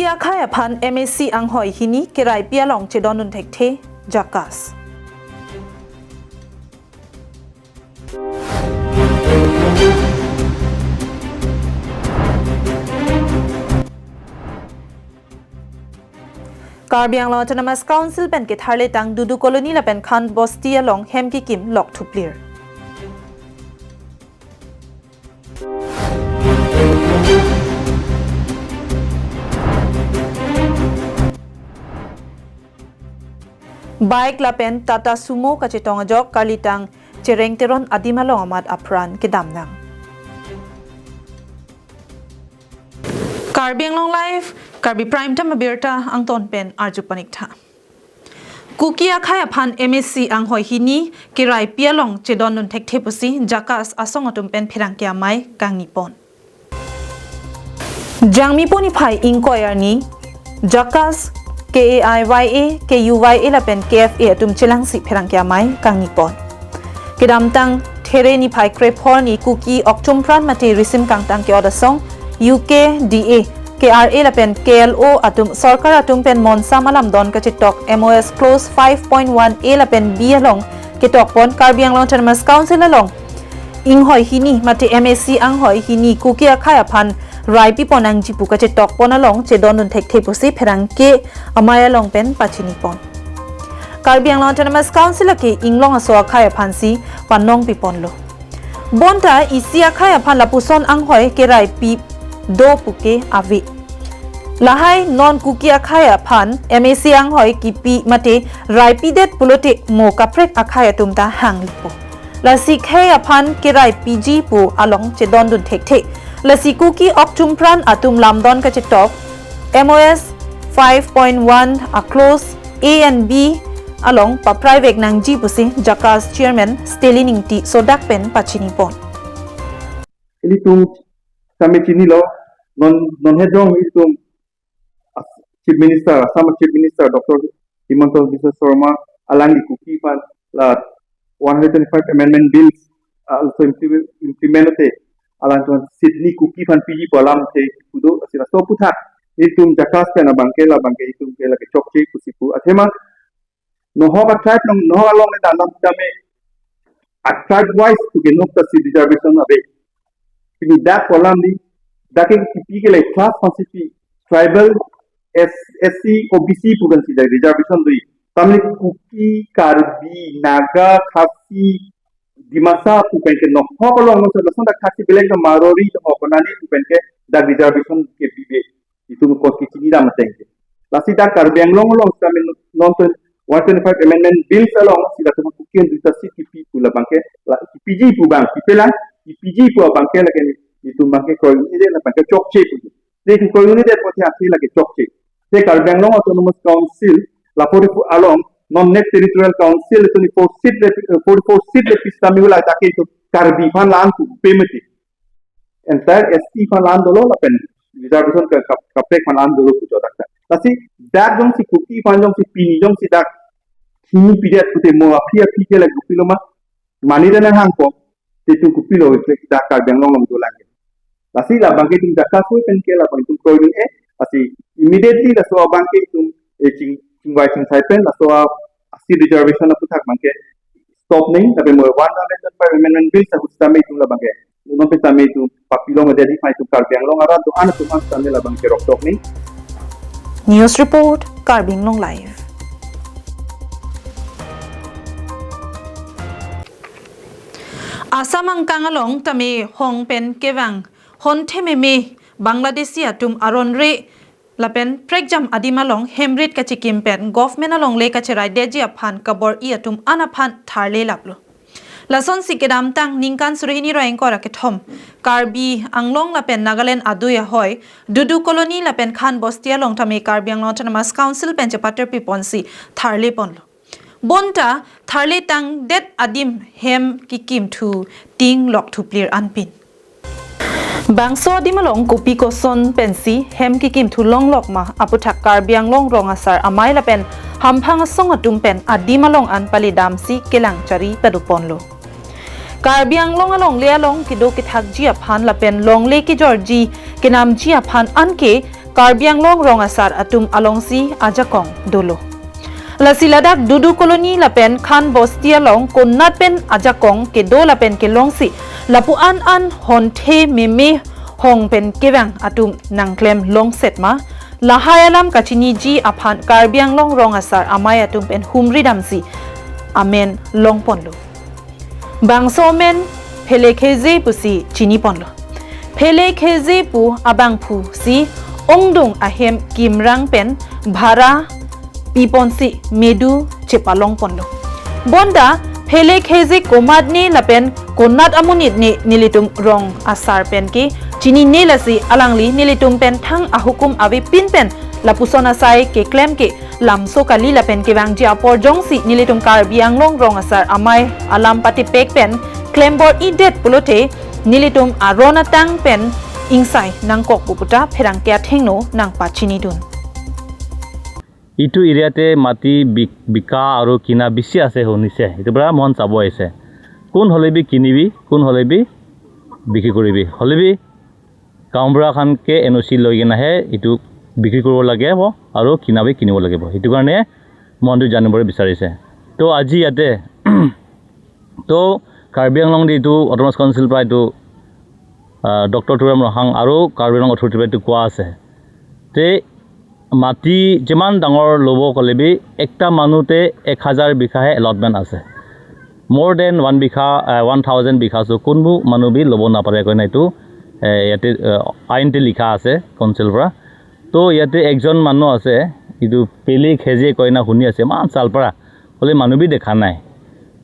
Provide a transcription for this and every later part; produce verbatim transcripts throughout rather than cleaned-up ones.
Akhei aphan M A C anghoi hini keraipi along chedondun thekthe JACAS. Karbi Anglong Autonomous Council pen ketharle tang Dudu Colony lapen Khan Bosti along hem kekim lok thuplir. Bike lapen Tata Sumo kachetong ajok karlitang Chereng Teron adim along amat apran kedamnang. Karbi Anglong Live, Karbi Prime Time abirta angton pen arju paniktha. Kuki akhei aphan M A C anghoi hini keraipi along chedondun thekthe pusi JACAS asong atum pen pherangke amei kangni pon. Jangmi puni phai ingkoi arni JACAS, K A I Y A, K U Y A lapen K F A atum chelangsi pherangke amei kangni pon. Kedamtang There niphai krephor arni Kuki Okchumpran mate Risim Kangtang ke-ot asong U K D A, K R A lapen K L O atum sorkar atum pen monsam alamdon kachetok M O S clause five point one A lapen B along ketok pon Karbi Anglong Autonomous Council along inghoi hini mate M A C anghoi hini Kuki akhei aphan raipi pon nangji pu kachetok pon along chedondun thekthe pusi pherangke amei along pen pachini pon. Karbi Anglong Autonomous Council ake inglong aso akhei aphansi panong pi ponlo. Bonta isi akhei aphan lapuson anghoi keraipi do puke ave. Lahai non Kuki akhei aphan M A C anghoi kipi mate raipidet pulote mo kaprek akhei atum ta hang lipo. Lasi khei aphan keraipiji pu along chedondun thekthe. Lasi Kuki Okchumpran atum lamdon kachetok M O S five point one a clause A and B along papraivek nangji pusi JACAS Chairman Stanley Ingti sodak pen pachini pon. Ilitum sami chinilo, non, non hejong ilitum as-, Chief Minister, Assam Chief Minister Doctor Himanta Biswa Sarma alangli Kuki aphan la one hundred twenty-five Amendment Bills, ah, also implement, implement te alangtum Sydney Kuki aphan piji pu alam te pudo, lasi laso aphuthak ilitum JACAS pen abangke labangke ilitum ke lake chokche pusi pu. Athema nohok a tribe along, nohok along le danam tame a tribe wise pu ke nok ta seat reservation ave. Pini dak pu alam di, dak ke kipi ke le class aphansi pi, tribal, S, S C, O B C pu kan si dak reservation do. Tamle Kuki, Karbi, Naga, Khasi, Dimasa pu pen ke nohok along non sa lason dak Khasi belek na Marwari to hok nani pu pen ke dak reservation ke bibe. Itum kos kichini dam ateng ke. Lasi dak Karbi Anglong along sami non pen one twenty-five Amendment Bills along si latum Kuki an duita seat kipi pu labangke la kipiji pu abang, kipelang, kipiji pu abangke lake itum abangke kroidunde labangke chokche pu. Te itum kroidunde pu athe lake chokche. Te Karbi Anglong Autonomous Council la forty-four along non next territorial council twenty-four seat le, forty-four seat le pistami hula dak ke itum Karbi aphan la-an pu pemeti. Entire S T aphan la-an dolo lapen reservation ka, ka, kaprek aphan la-an dolo pu chodak ta. Lasi dak jongsi Kuki aphan jongsi pini jongsi dak hini pidet pute mo aphi aphi ke lake kopilo ma mani dana hangko te itum kopilo ke dak Karbi Anglong along dolang ke. Lasi labangke itum JACAS pen ke labang itum kroidun e, lasi immediately laso abangke itum e ching, chingvai chingsai pen laso a seat reservation aphuthak abangke stop ning, tapi mo one hundred twenty-five Amendment Bill sa hut sami itum labangke. Unon pe sami itum papilong ade di pai itum Karbi Anglong arat do-an atum an sami labangke roktok ning. News report, Karbi Anglong Live. Assam angkang along tame hong pen kevang honthe meme Bangladeshi atum aron re lapen prekjam adim along hemrit kachikim pen government alongle kacheraidetji aphan kabor-i atum an aphan tharle laplo. Lasonsi kedamtang ningkan suri hini ra ingkoi ra kethom Karbi Anglong lapen Nagaland adui ahoi Dudu Colony lapen Khan Bosti along tame Karbi Anglong Autonomous Council pen chepaterpi ponsi tharle ponlo. Bonta tharle tangdet adim hem kekimthu ting lok thuplir anpin. Bangso adim along kopi koson pensi hem kekimthu longlok ma aputhak Karbi Anglong rong asar amei lapen hamphang asong atum pen adim along an pali damsi kelang chari pado ponlo. Karbi Anglong alongle along kedo kethakji aphan lapen longle kejorji kenamji aphan anke Karbi Anglong rong asar atum alongsi ajakong dolo. Lasi ladak Dudu Colony lapen Khan Bosti along konat pen ajakong kedo lapen kelongsi lapu an an honthe meme hong pen kevang atum nangklem longset ma, lahai alam kachiniji aphan Karbi Anglong rong asar amei atum pen humri damsi amen longponlo. Bangso amen Phele Kheze pusi chiniponlo. Phele Kheze pu abangphu si ongdung ahem kimrang pen bhara piponsi medu chepalongponlo. Bonta Phele Kheze komatne lapen konat amonit ne nelitum rong asar pen ke chinine, lasi alangli nelitum pen thang ahukum avepin pen lapuson asai keklem ke lamso kali lapen kevangji apor jongsi nelitum Karbi Anglong rong asar amei alam patipek pen klembor-idet pulote nelitum aron atang pen ingsai nangkok pu puta pherangke athengno nangpachinidun. এইটো এৰিয়াতে মাটি বিক- বিকা আৰু কিনা বেছি আছে শুনিছে, এইটো পৰা মন চাব আহিছে। কোন হ'লে বি কিনিবি, কোন হ'লে বি বিক্ৰী কৰিবি, হ'লে বি গাঁওবুঢ়া খানকে এন অ' চি লৈ কিনাহে এইটো বিক্ৰী কৰিব লাগিব আৰু কিনাবি কিনিব লাগিব। সেইটো কাৰণে মনটো জানিবলৈ বিচাৰিছে। তো আজি ইয়াতে তো কাৰ্বি আংলং দি এইটো অট'নমাছ কাউন্সিল পৰা এইটো ডক্টৰ তুৰাম ৰংহাং আৰু কাৰ্বি আংলং অথৰিটিৰ পৰা এইটো কোৱা আছে যে মাটি যিমান ডাঙৰ ল'ব ক'লে বি একটা মানুহতে এক হাজাৰ বিঘাহে এলটমেণ্ট আছে। More than one বিঘা, ওৱান থাউজেণ্ড বিঘা, চ' কোনো মানুহ বি ল'ব নাপাৰে কয় না এইটো এ, ইয়াতে এ, আইনতে লিখা আছে কাউন্সিলৰ পৰা। তো ইয়াতে একজন মানুহ আছে, এইটো পেলে খেজে কয় না শুনি আছে ইমান চাল পৰা, হ'লে মানুহ বি দেখা নাই।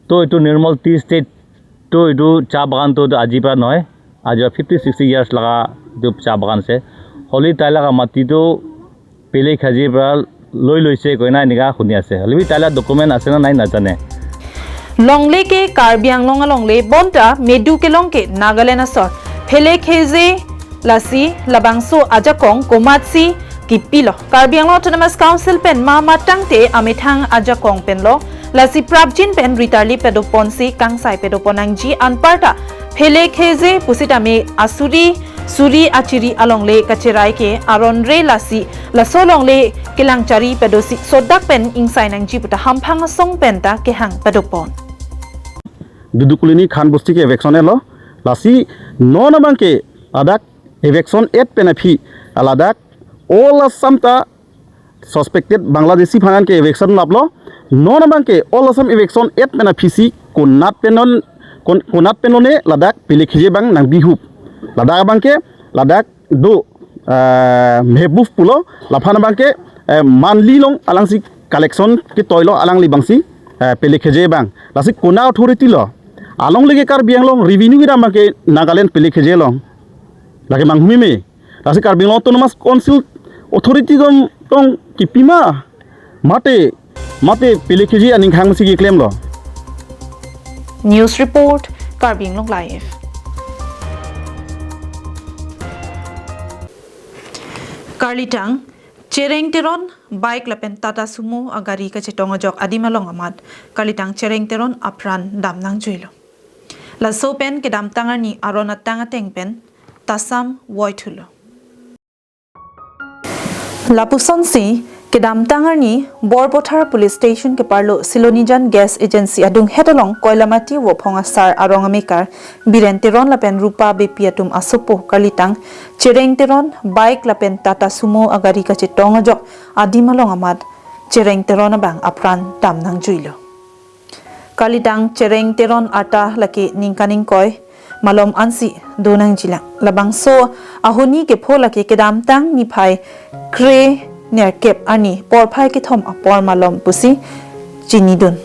তো এইটো নিৰ্মল টি ষ্টেট, তো এইটো চাহ বাগানটো আজিৰ পৰা নহয়, আজি পৰা ফিফটি ছিক্সটি ইয়াৰ্ছ লগা এইটো চাহ বাগান আছে। হ'লে তাই লগা মাটিটো পেলে খেজিৰ পৰা লৈ লৈছে কয় না এনেকুৱা শুনি আছে। হ'লে বি তাই লগা ডকুমেণ্ট আছে নে নাই নাজানে। Longle ke Karbi Anglong alongle bonta medu kelong ke Nagaland asor. Phele Kheze lasi labangso ajakong komatsi kipilo. Karbi Anglong Autonomous Council pen ma matangte amethang ajakong penlo. Lasi prapjin pen ritarli pedoponsi kangsai pedopon nangji anparta Phele Kheze pusitame asuri suri achiri alongle kacherai ke aron re, lasi laso alongle kelangchari pedosi sodak pen ingsai nangji puta hamphang asong penta kehang pedopon. Dudu Colony Khan Bosti ke eviction etlo, lasi non abang ke ladak eviction et pen aphi ladak all Assam ta suspected Bangladeshi aphan ke eviction laplo. Non abang ke all Assam eviction et pen aphi si konat pen non kon- konat pen lone ladak Phele Kheze abang nangbihup. Ladak abang ke ladak do ah, Mehbub pulo, laphan abang ke eh, monthly along alangsi collection ketoilo alangli abangsi eh, Phele Kheze abang. Lasi kona authority lo. Alongle ke Karbi Anglong revenue kedam abang ke Nagaland Phele Kheze along. Lake manghumeme. Lasi Karbi Anglong Autonomous Council authority dong dong kipima. Mate mate Phele Kheze aning khang si keklemlo. News report, Karbi Anglong Live. Karlitang, Chereng Teron, bike lapen Tata Sumo agari kachetong ajok adim along amat, Karlitang Chereng Teron apran dam nangjuilo. Laso pen kedamtang arni aron atang ateng pen tasam voithulo. Lapusonsi kedamtang arni Borpathar Police Station keparlo Silonijan Gas Agency adunghet along Koilamati Vophong Asar arong amekar Biren Teron lapen Rupa Beypi atum asopo Karlitang Chereng Teron bike lapen Tata Sumo agari kachetong ajok adim along amat Chereng Teron abang apran dam nangjuilo. Karlitang Chereng Teron arta lake ningkan ingkoi malom ansi do nangjilang. Labangso ahoni kepho lake kedamtang niphai kre nerkep arni porphai kethom apor malom pusi chinidun.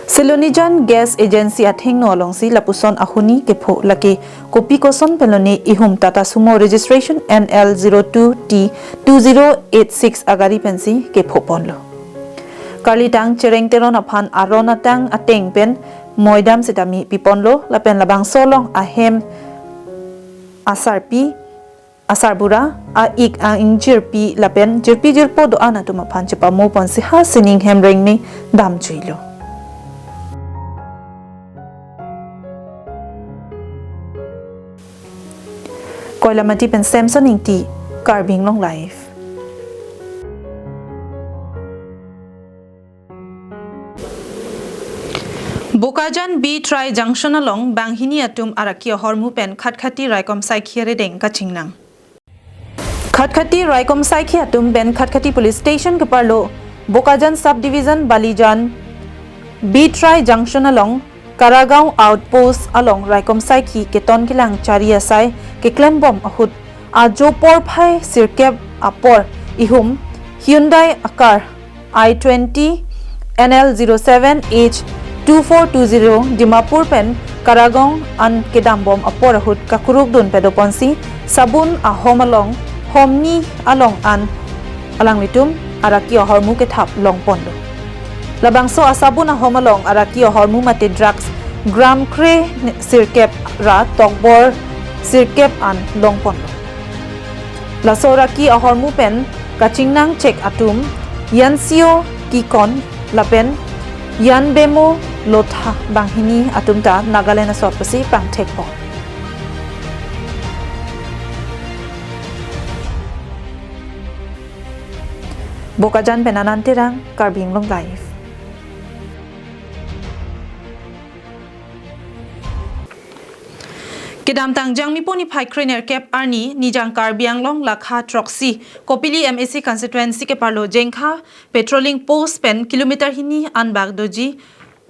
Silonijan Gas Agency athengno alongsi lapuson ahoni kepho lake kopi koson pen lone ihum Tata Sumo registration N L zero two T two zero eight six agari pensi kephoponlo. Karlitang Chereng Teron aphan aron atang ateng pen moidam sitame piponlo lapen labangso along ahem asarpi asarbura a-ik a-ingjirpi lapen jirpi jirpo do-an atum aphan chepamoponsi ha sining hem rengme damjuilo. Koilamati pen Samson Ingti, Karbi Anglong Live. Bokajan B Trai Junction along banghini atum araki ahormu pen Khatkhati Raikom Saikhi arideng kachingnang. Khatkhati Raikom Saikhi atum pen Khatkhati Police Station keparlo Bokajan Subdivision Balijan B Trai Junction along Karagaon Outpost along Raikom Saikhi keton kelang chari asai keklembom ahut ajo porphai sirkep apor ihum Hyundai a-car I twenty N L zero seven H two four two zero Dimapur pen Karagaon an kedambom apor ahut kakuruk dun pedoponsi sabun ahom along homni along an alanglitum araki ahormu kethap longponlo. Labangso asabun ahom along araki ahormu mate drugs gram kre sirkep ra tokbor sirkep an longponlo. Laso araki ahormu pen kachingnang chek atum Yansio Kikon lapen Yanbemo Lotha banghini atum ta Nagaland asor pusi pangthekpo. Bokajan pen Anand Terang, Karbi Anglong Live. Kedamtang Jangmipo niphai krenerkep arni Nijang Karbi Anglong lakha throksi Kopili M A C constituency keparlo Jengkha patrolling post pen kilometer hini anbak doji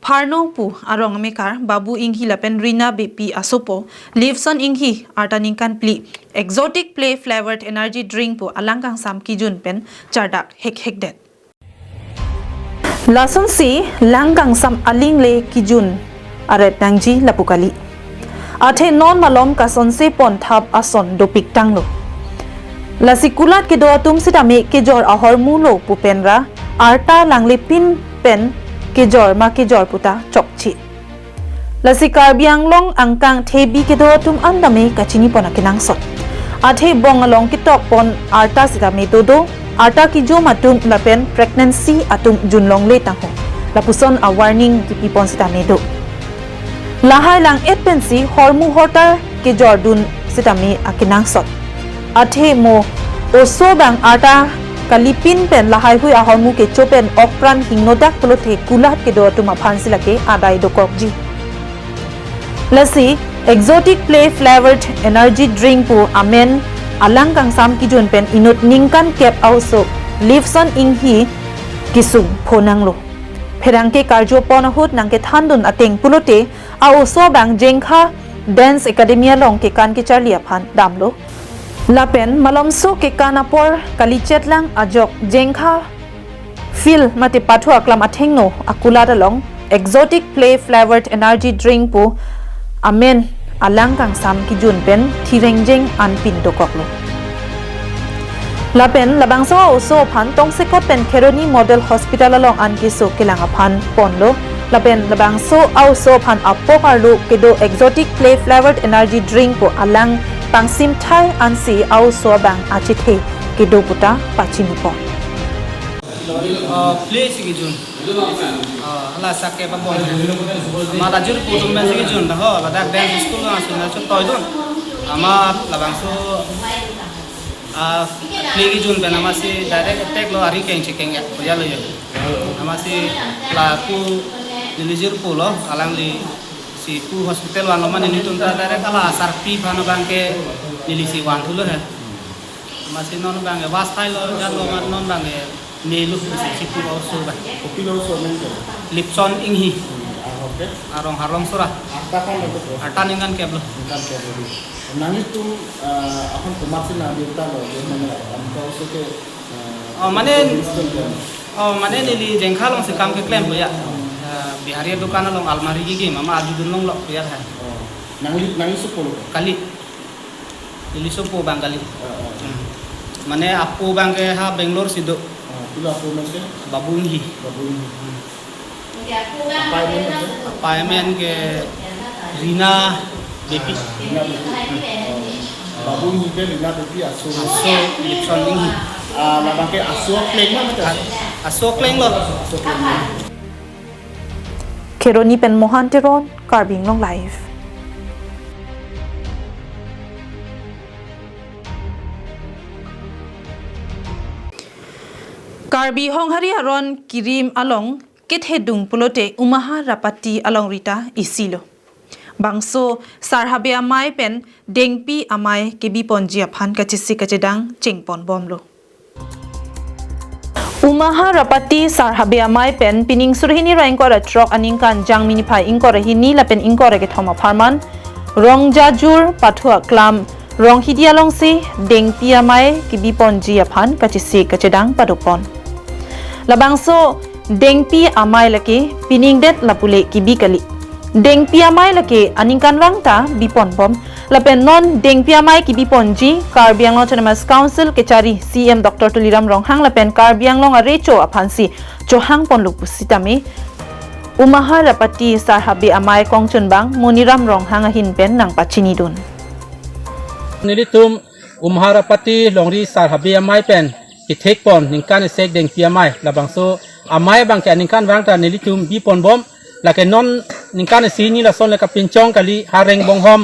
Pharno pu arong amekar Babu Inghi lapen Rina Beypi asopo Livson Inghi arta ningkan phli Exotic Play Flavored Energy Drink pu alang kangsam kijun pen chardak hekhekdet. Lasonsi lang kangsam aling le kijun aret nangji lapu kali. Athe non malom kasonse ponthap ason dopik tanglo. Lasi kulat kedo atum sitame kejor ahormu lo pu pen ra arta langle pin pen kejor ma kejor puta chokche. Lasi Karbi Anglong angkang thebi kedo atum an tame kachini pon akenangsot. Athe bong along ketok pon arta sitame dodo, arta kijum atum lapen pregnancy atum junlongle tangho. Lapuson a-warning kipi pon sitame do. Lahai lang-et pensi hormu hortar kejor dun sitame akenangsot. Athe mo oso bang arta kalipin pen lahaihui ahormu kecho pen okpran hingnodak pulote kulat kedo atum aphan si lake adai dokokji. Lasi Exotic Play Flavored Energy Drink pu amen alang kangsam kijun pen inut ningkan kep a-oso Livson Inghi kesung phonanglo. Pherangke karjo pon ahut nangkethandun ateng pulote a-oso bang Jengkha Dance Academy along kekan kecharli aphan damlo. Lapen malomso kekan apor kalichetlang ajok Jengkha field mate pathu aklam athengno akulat along Exotic Play Flavored Energy Drink pu amen alang kangsam kijun pen thirengjeng anpin dokoklo. Lapen labangso a-oso aphan tongsekot pen Kheroni Model Hospital along an keso kelang aphan ponlo. Lapen labangso a-oso aphan apok arlo kedo Exotic Play Flavored Energy Drink pu alang pangsim thai ansi a-oso abang achethe kedo puta pachini pon. Oh, play si kijun. Oh, hala sakke pa bon. Mata jur putum ben si kijun dah ho, ladak dance school na suna chu toidun. Ama labangso, ah, play kijun pen amatsi direct attack lo, ari keng chikeng ya, koya lo yo. Amatsi lapu neli jirpo lo, alangli si pu hospital vanlo ma nelitum ta direct hala sarpi aphan abangke neli si vanthulo he. Amatsi non abangke vas thailo, janlo ma non abangke melu si pu a-oso abang. Kopi lo oso amen ke? Livson Inghi. Hmm, ahok ke? Arong Harlong Sora. Arta kon lo ko? Arta ningkan kep lo. Ningkan kep lo. Nanglitum, ah, aphan komatsi nangdetalo, dia mana? Amka oso ke, ah, Oh, mane, student kan? Oh, mane neli Jengkha alongsi kam keklem pu ya. Ah, Bihari adukan along almari kiki, mama aju dun longlo pu ya hai. Oh. Nangli, nangli sopo lo? Kali. Neli sopo abang kali. Ah, ah. Hmm. Mane apo abangke ha Bangalore si do. Ah, pilo apo amen ke? Babu Inghi. Babu Inghi. Hmm. Apa amen ke? Apa amen ke Rina Beypi. Rina Beypi. Oh. Babu Inghi ke Rina Beypi aso. Aso Livson Inghi. Ah, labangke aso kleng ma mate? A-, aso kleng lo. Aso kleng lo. Kheroni pen Mohan Teron, Karbi Anglong Live. Karbi Honghari aron kirim along kethedung pulote Umaha Rapati alongri ta isilo. Bangso Sar Habe Amei pen Dengpi Amei kebiponji aphan kachesik kachedang chengponbomlo. Umaha Rapati Sar Habe Amei pen pining suri hini ra ingkoi ra throk aningkan Jangmi niphai ingkoi ra hini lapen ingkoi ra kethom apharman Rongjajur Pathu Aklam Ronghidi alongsi Dengpi Amei kebiponji aphan kachesik kachedang padopon. Labangso Dengpi Amei lake pining det lapule kebi kali. Dengpi Amei lake aningkanvang ta biponbom. Lapen non Dengpi Amei kebiponji Karbi Anglong Autonomous Council kechari C M Doctor Tuliram Ronghang lapen Karbi Anglong arecho aphansi chohangponlo pusitame Umaha Rapati Sar Habe Amei kongchunbang Moniram Ronghang ahin pen nangpachinidun. Nelitum Umaha Rapati longri Sar Habe Amei pen kethekpon ningkan isek Dengpi Amei, labangso amei abangke aningkanvang ta nelitum biponbom. Lake non ningkan isi hini lason le kapinchong kali ha Rengbonghom,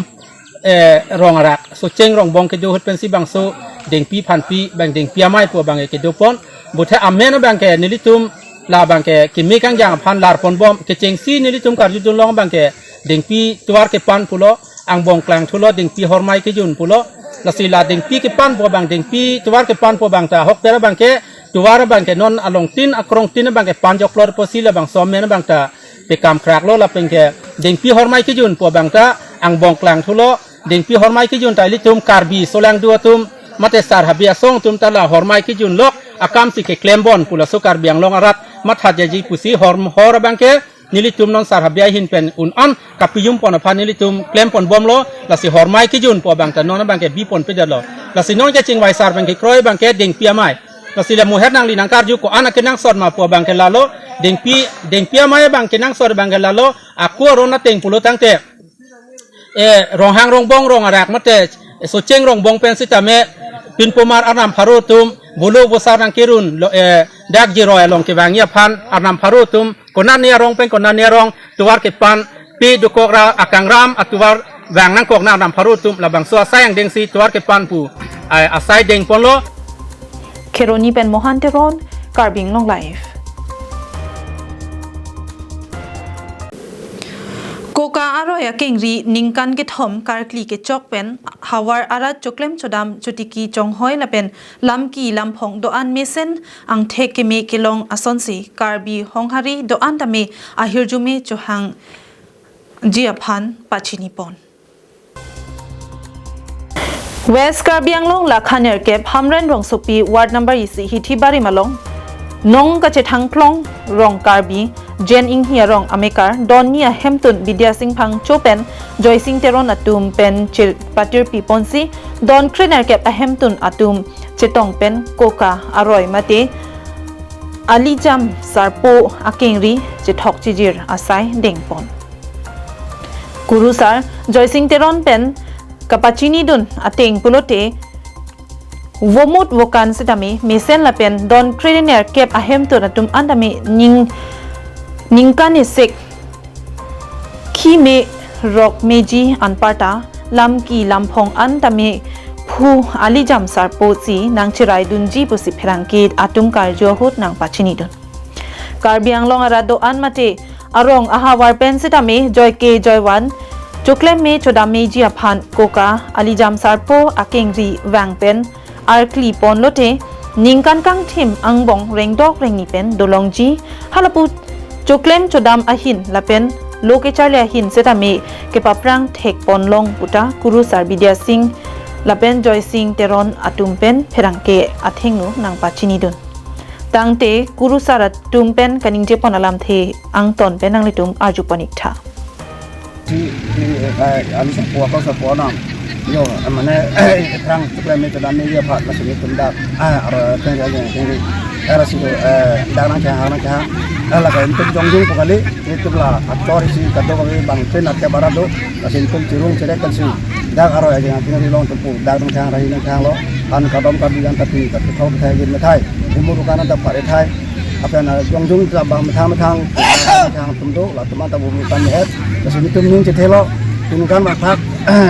eh, rong arak Socheng Rongbong kedo ahut pensi bangso Dengpi Phanpi abang Dengpi Amei pu abangke kedopon. Buthe amen abangke nelitum labangke keme kangjang aphan larponbom, kechengsi nelitum karjudunlong abangke Dengpi tovar kepan pulo, angbong klangthulo, Dengpi Hormei kejun pulo. Lasi la Dengpi kepan pu abang, Dengpi tovar kepan pu abang ta ahokpet abangke tovar abangke non alongtin akrongtin abangke panjoklor pusi labangso amen abang ta pekam kraklo, lapenke Dengpi Hormei kejun pu abang ta angbong klangthulo, Dengpi Hormei kejun ta ilitum Karbi solangdu atum mate Sar Habe asong atum ta la hormei kejun lok akamsi keklembom pu laso Karbi Anglong arat mathajaji pusi hor, hor abangke nelitum non Sar Habe ahin pen un-an kapijumpon aphan nelitum klemponbomlo, lasi hormei kejun pu abang ta non abangke biponpedetlo. Lasi non kechingvai sar abangke kroi abangke Dengpi Amei. Lasi le muher nangli nangkarju ko-an akenangsot ma pu abangke lalo, Dengpi, Dengpi Amei abang kenangsot abangke lalo, ako aron ateng pulo tangte, eh, Ronghang Rongbong rong arak mate, eh, Socheng Rongbong pen sitame pinpomar arnam pharo atum bulu busar nangkerun lo, eh, dak Jiroi along kevangji aphan arnam pharo atum konane arong pen konane arong tovar kepanpi dokok ra akangram atovar vang nangkok nang arnam pharo atum, labangso asai angdengsi tovar kepan pu, eh, asai dengponlo. Kheroni pen Mohan Teron, Karbi Anglong Live. Koka aroi akengri ningkan kethom karkli kechok pen havar arat choklem chodam chotiki chonghoi lapen lamki lamphong do-an mesen angthek keme kelong asonsi Karbi Honghari do-an tame ahirjume chohangji aphan pachinipon. West Karbi Anglong lakha nerkep Hamren rongsopi ward number isi Hithi Barim along nong kachethangklong rong Karbi Jen Inghi arong amekar donni ahemtun Bidya Sing Phangcho pen Joysing Teron atum pen che-, patirpiponsi don krenerkep ahemtun atum chetong pen koka aroi mate alijam sarpo akengri chethok chijir asai dengpon. Kurusar Joysing Teron pen kapachinidun ateng pulote vomut vokan sitame mesen lapen don krenerkep ahemtun atum an tame ning, ningkan isek khime rok meji anparta lamki lamphong an tame phu alijam sarpo si nangcheraidunji pusi pherangke atum karju ahut nangpachinidun. Karbi Anglong arat do-an mate arong ahavar pen sitame joike joivan choklem me chodam meji aphan koka alijam sarpo akengri vang pen arkliponlote ningkan kangthim angbong rengdok rengni pen dolongji, halapu choklem chodam ahin lapen lo kecharli ahin sitame kepaphrang thekponlong puta kurusar Bidya Sing lapen Joysing Teron atum pen pherangke athengno nangpachinidun. Tangte kurusar atum pen kaningjepon alamthe angton pen nanglitum arjupon ik tha. Si, si, eh, alu sapo, ako sapo nam. Yo, eh, mane, eh, terang, choklem me chodam meji aphan, lasi nelitum dak, ah, aro, tengri, tengri, tengri. Era si, eh, dak nangkehang, nangkehang. Eh, lake nelitum jongjung pu kali, nelitum la, ator isi kadokave bang pen atia bara do, lasi nelitum chirung cherek kan si. Dak aro, eh, tengri long tempu, dak nangkehang, rahi nangkehang lo, an kadom kabi an tapi, tapi thau bethai, yin bethai. Umur kan ada pare thai. Apen, ah, jongjung ta bang methang methang, methang atum do, latum anta bumi pan mehet. Lasi nelitum ning chethelo, ningkan mathak,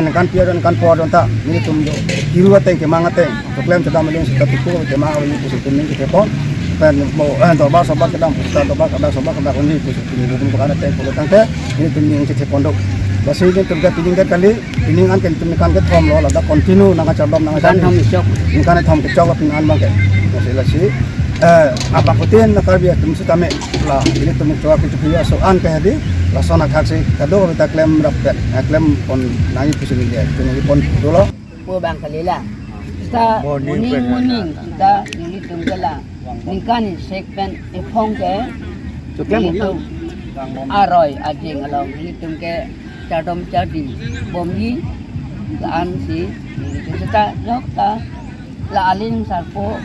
ningkan pia don, ningkan por don ta, nelitum do. Kiru ateng kemang ateng, choklem chodam aling sita tuku kemang aling pusi nelitum ning chethepon. Pen mo, eh, dorbar sorbar kedam, ta dorbar kedam, sorbar kedam, ini pusi pini bukan bukan ada pulo tangte, ini pini yang cece pondok. Lasi ini tum ke pini ke kali, pini an ke tum kan kethom lo, lada continue nang kacardom nang Kan kacardom. Thom chok. Ini kan thom kechok lo pini an bangke. Lasi lasi, eh, apa kutin na Karbi atum sitame la, ini tum chok ke chupi so an ke hadi, lason athak si, kado kita klem rapet, eh, klem pon nangi pusi ni dia, tum pon dolo. Po bang kalila. Kita Morning morning, pen morning, kita nelitum ke la. Ningkan isek pen ephong ke. Chuklem nelitum aroi ajing along nelitum ke chardom chardi bomji la-an si nelitum seta yok ta la aling sarpo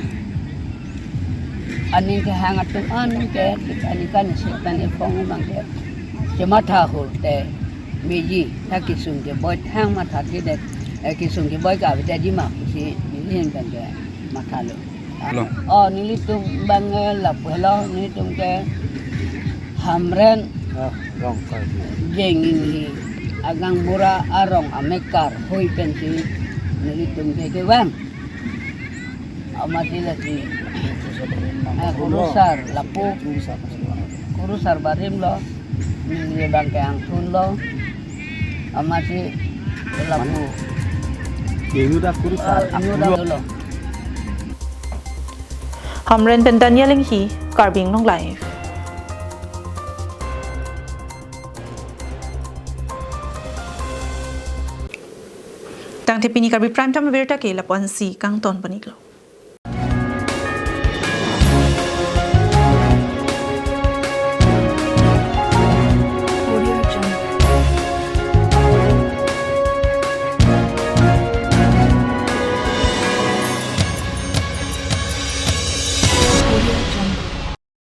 aning kehang atum an ke kita ningkan isek pen ephong bang ke chematha hur te meji ta kesung keboi thang matha thedet, eh, kesung keboi ka avedet ji ma pusi nelihin pen ke matha lo. Lo. Oh, nelitum bang, eh, lapu helo, nelitum ke Hamren Ah, rong kai. Jenging hi agang bura arong amekar hui pensi nelitum ke kevang. Amatsi lasi, eh, kurusar lapu, kurusar barim lo, neli bang ke angthun lo, amatsi lapu. Ini udah kurusar, eh, ini udah lo. Hamren pen Daniel Enghi, Karbi Anglong Live. Tangte pini Karbi Prime Time abirta ke lapu-ansi kangton pon-iklo.